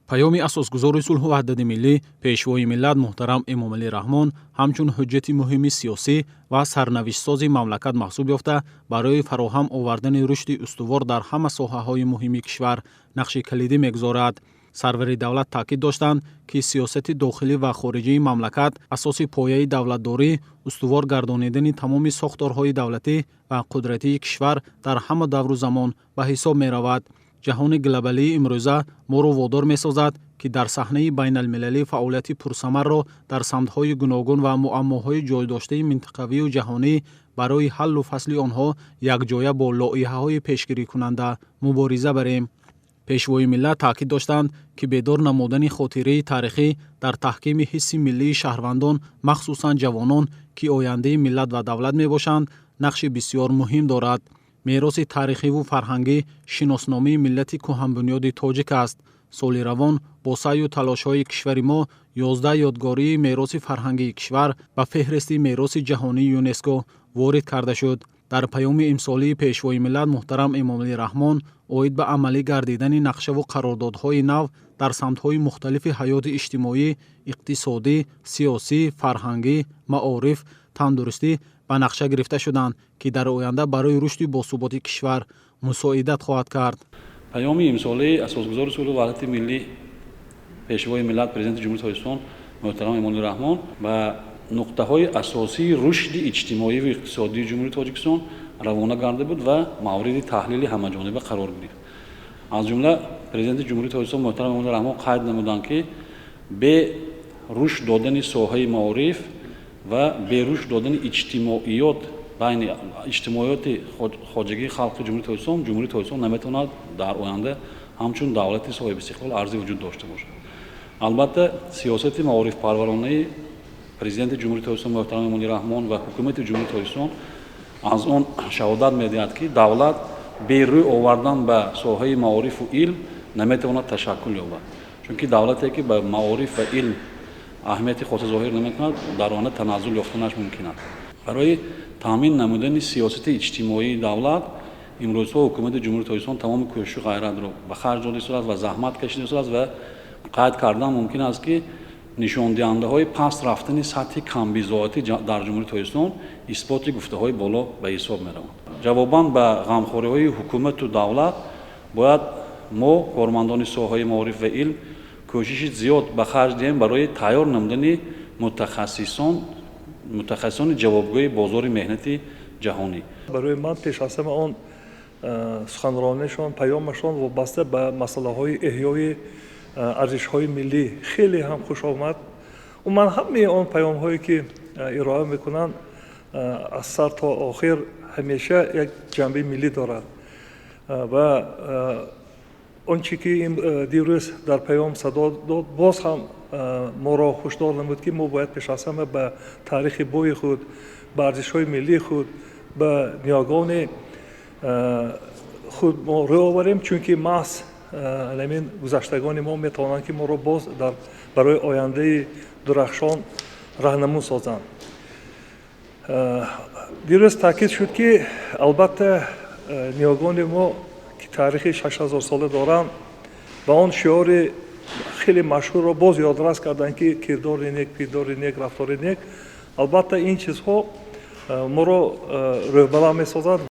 Паёми асосгузори сулҳу ваҳдати миллӣ, Пешвои миллат муҳтарам Эмомалӣ Раҳмон ҳамчун ҳуҷҷати муҳими сиёсӣ ва сарнавиштсози мамлакат маҳсуб ёфта, барои фароҳам овардани рушди устувор дар ҳама соҳаҳои муҳими кишвар нақши калидӣ мегузорад. Сарвари давлат таъкид доштанд, ки сиёсати дохилӣ ва хориҷии мамлакат асоси пояи давлатдорӣ, устувор гардонидани тамоми сохторҳои давлатӣ ва қудратии кишвар дар ҳама давру замон ба ҳисоб меравад. Ҷаҳони глобалии имрӯза моро водор месозад, ки дар саҳнаи байналмилалӣ фаъолияти пурсамарро дар самтҳои гуногун ва муаммоҳои ҷойдоштаи минтақавию ҷаҳонӣ барои ҳаллу фасли онҳо якҷоя бо лоиҳаҳои пешгирикунанда мубориза барем. Пешвои миллат таъкид доштанд, ки бедор намудани хотираи таърихӣ дар таҳкими ҳисси миллии шаҳрвандон, махсусан ҷавонон, ки ояндаи миллат ва давлат мебошанд, нақши бисёр муҳим дорад. Мероси таърихиву фарҳангӣ шиносномаи миллати кӯҳанбунёди тоҷик аст. Соли равон бо саъю талошҳои кишвари мо 11 ёдгории мероси фарҳангии кишвар ба феҳристи мероси ҷаҳонии ЮНЕСКО ворид карда шуд. Дар паёми имсолии Пешвои миллат муҳтарам Эмомалӣ Раҳмон оид ба амалӣ гардидани нақшаву қарордодҳои нав дар самтҳои мухталифи ҳаёти иҷтимоӣ, иқтисодӣ, сиёсӣ, фарҳангӣ, маориф, тандурустӣ ба нақша гирифта шуданд, ки дар оянда барои рушди босуботи кишвар мусоидат хоҳад кард. Паёми имсолаи асосгузори сулҳу ваҳдати миллӣ, Пешвои миллат, Президенти Ҷумҳурии Тоҷикистон муҳтарам Эмомалӣ Раҳмон ба нуқтаҳои асосии рушди иҷтимоиву иқтисодии Ҷумҳурии Тоҷикистон равона гарда буд ва мавриди таҳлили ҳамаҷониба қарор гирифт. Аз ҷумла Президенти Ҷумҳурии Тоҷикистон муҳтарам Эмомалӣ Раҳмон қайд намуданд, ки бе рушд додани соҳаи маориф ва бе рушд додани иҷтимоиёт байни иҷтимоиёти хоҷагии халқи Ҷумҳурии Тоҷикистон, Ҷумҳурии Тоҷикистон наметавонад дар оянда ҳамчун давлати соҳибистиқлол арзи вуҷуд дошта бошад. Албатта, сиёсати маорифпарваронаи Президенти Ҷумҳурии Тоҷикистон муҳтарам Эмомалӣ Раҳмон ва Ҳукумати Ҷумҳурии Тоҷикистон аз он шаҳодат медиҳад, ки давлат бе рӯй овардан ба соҳаи маорифу илм наметавонад ташаккул ёбад, чунки давлате, ки ба маориф ва илм аҳамияти хоса зоҳир намекунад, дар оянда таназзул ёфтанаш мумкин аст. Барои таъмин намудани сиёсати иҷтимоии давлат имрӯзҳо Ҳукумати Ҷумҳурии Тоҷикистон тамоми кӯшишу ғайратро ба харҷ дода истодааст ва заҳмат кашида истодааст ва қайд кардан мумкин аст, ки нишондиҳандаҳои паст рафтани сатҳи камбизоатӣ дар Ҷумҳурии Тоҷикистон исботи гуфтаҳои боло ба ҳисоб мераванд. Ҷавобан ба ғамхориҳои ҳукумату давлат бояд мо, кормандони соҳаи маориф ва илм, кӯшиши зиёд ба харҷ диҳем барои тайёр намудани мутахассисони ҷавобгӯи бозори меҳнати ҷаҳонӣ. Барои ман пеш аз ҳама он суханронишон, паёмашон вобаста ба масъалаҳои эҳёи арзишҳои миллӣ хеле ҳам хуш омад. Умуман, ҳамаи он паёмҳое, ки ироа мекунанд, аз сар то охир ҳамеша як ҷанбаи миллӣ дорад. Ва он чӣ ки дирӯз дар паём садо дод, боз ҳам моро ҳушдор намуд, ки мо бояд пеш аз ҳама ба таърихи бои худ, ба арзишҳои миллии худ, ба ниёгони худ мо рӯ оварем, чунки маҳз ҳамин гузаштагони мо метавонанд, ки моро боз дар барои ояндаи дурахшон раҳнамун созанд. Дирӯз таъкид шуд, ки албатта ниёгони мо, ки таърихи 6000сола доранд, ба он шиори хеле машҳурро боз ёдрас карданд, ки кирдори нек, пирдори нек, рафтори нек. Албатта, ин чизҳо моро рӯҳбаланд месозад.